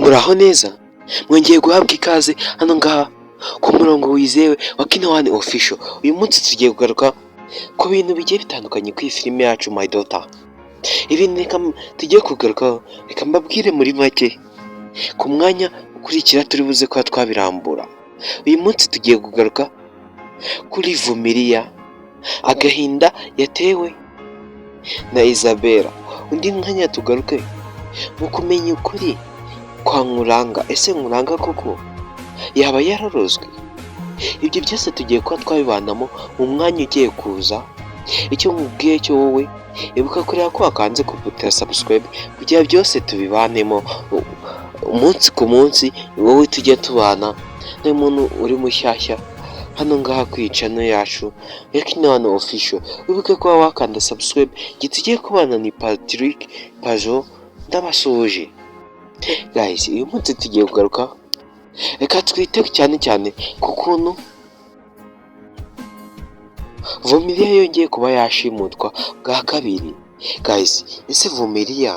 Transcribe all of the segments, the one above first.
Muraho neza, mwongeye guhabwa ikaze hano ngaha ku murongo wizewe wa Kino One Official. Uyu munsi tugiye kugaruka ku bintu bigiye bitandukanye kuri iyi filime yacu My Daughter. Ibintu reka tugiye kugarukaho, reka mbabwire muri make, ku mwanya ukurikira turi buze kuba twabirambura. Uyu munsi tugiye kugaruka kuri Vumilia, agahinda yatewe na Isabella. Undi mwanya tugaruke mu kumenya ukuri kwa Nkuranga. Ese Nkuranga koko yaba yararozwe? Ibyo byose tugiye kuba twabibanamo mu mwanya ugiye kuza. Icyo nkubwiye cyo, wowe ibuka kureba ko wakanze ku buto ya subscribe kugira byose tubibanemo umunsi ku munsi. Wowe tujya tubana n'umuntu uri mushyashya hano ngaha ku channel yacu ya Kino One Official, wibuke kuba wakanda subscribe. Igihe tugiye kubana ni Patrick Pajo, ndabasuhuje guys. Uyu munsi tugiye kugaruka, reka twite cyane cyane ku kuntu Vumilia yongeye kuba yashimutwa bwa kabiri. Guys, ese Vumilia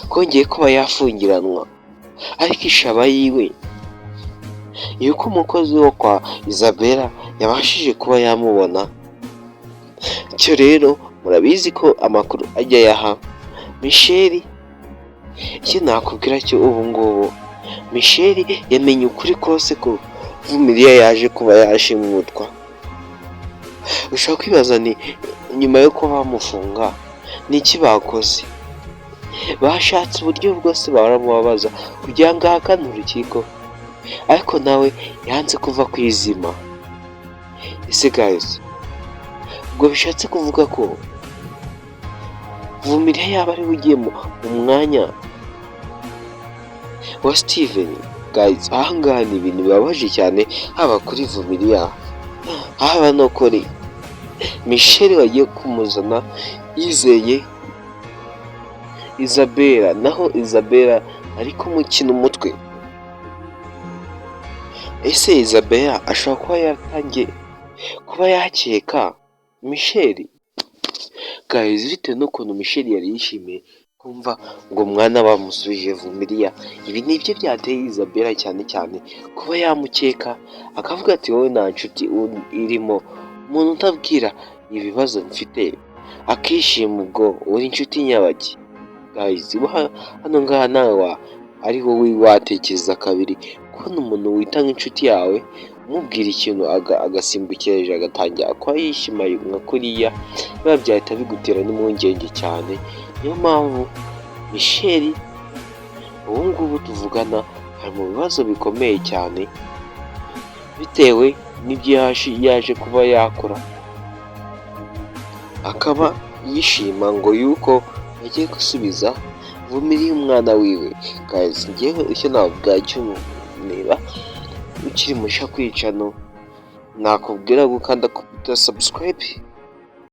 kongeye kuba yafungiranwa, ariko ishaba yiwe yuko umukozi wo kwa Isabella yabashije kuba yamubona? Cyo rero murabizi ko amakuru ajya ayaha Michel. Icyo nakubwira cyo, ubu ngubu Michel yamenye ukuri kose ko Vumilia yaje kuba yashimutwa. Ushobora kwibaza ni nyuma yo kuba bamufunga ni iki bakoze? Bashatse uburyo bwose baramubabaza kugira ngo ahakane urukiko, ariko nawe yanze kuva ku izima. Ese guys, ubwo bishatse kuvuga ko Vumilia yaba ariwe ugiye mu mwanya wa Steven? Guys, ahangaha ni ibintu bibabaje cyane, haba kuri Vumilia, haba no kuri Michel wagiye kumuzana yizeye Isabella, naho Isabella ari kumukina umutwe. Ese Isabella ashobora kuba yaratangiye kuba yakeka Michel? Guys, bitewe n'ukuntu Michel yari yishimiye kumva ngo umwana bamusubije Vumilia, ibi nibyo byateye Isabella cyane cyane kuba yamukeka, akavuga ati: "Wowe nta nshuti irimo, umuntu utabwira ibibazo mfite akishima, ubwo uri inshuti nyabaki?" Guys, hano ngaha nawe ari wowe watekereza kabiri kubona umuntu wita nk'inshuti yawe umubwira ikintu agasimbukira hejuru, agatangira kuba yishima nka kuriya, biba byahita bigutera n'impungenge cyane. Niyo mpamvu Michel ubu ngubu tuvugana ari mu bibazo bikomeye cyane bitewe n'ibyo yaje kuba yakora, akaba yishima ngo yuko yagiye gusubiza Vumilia umwana wiwe. Guys, njyewe icyo navuga cyo, niba ukiri mushya kuri channel, nakubwira gukanda kuri subscribe.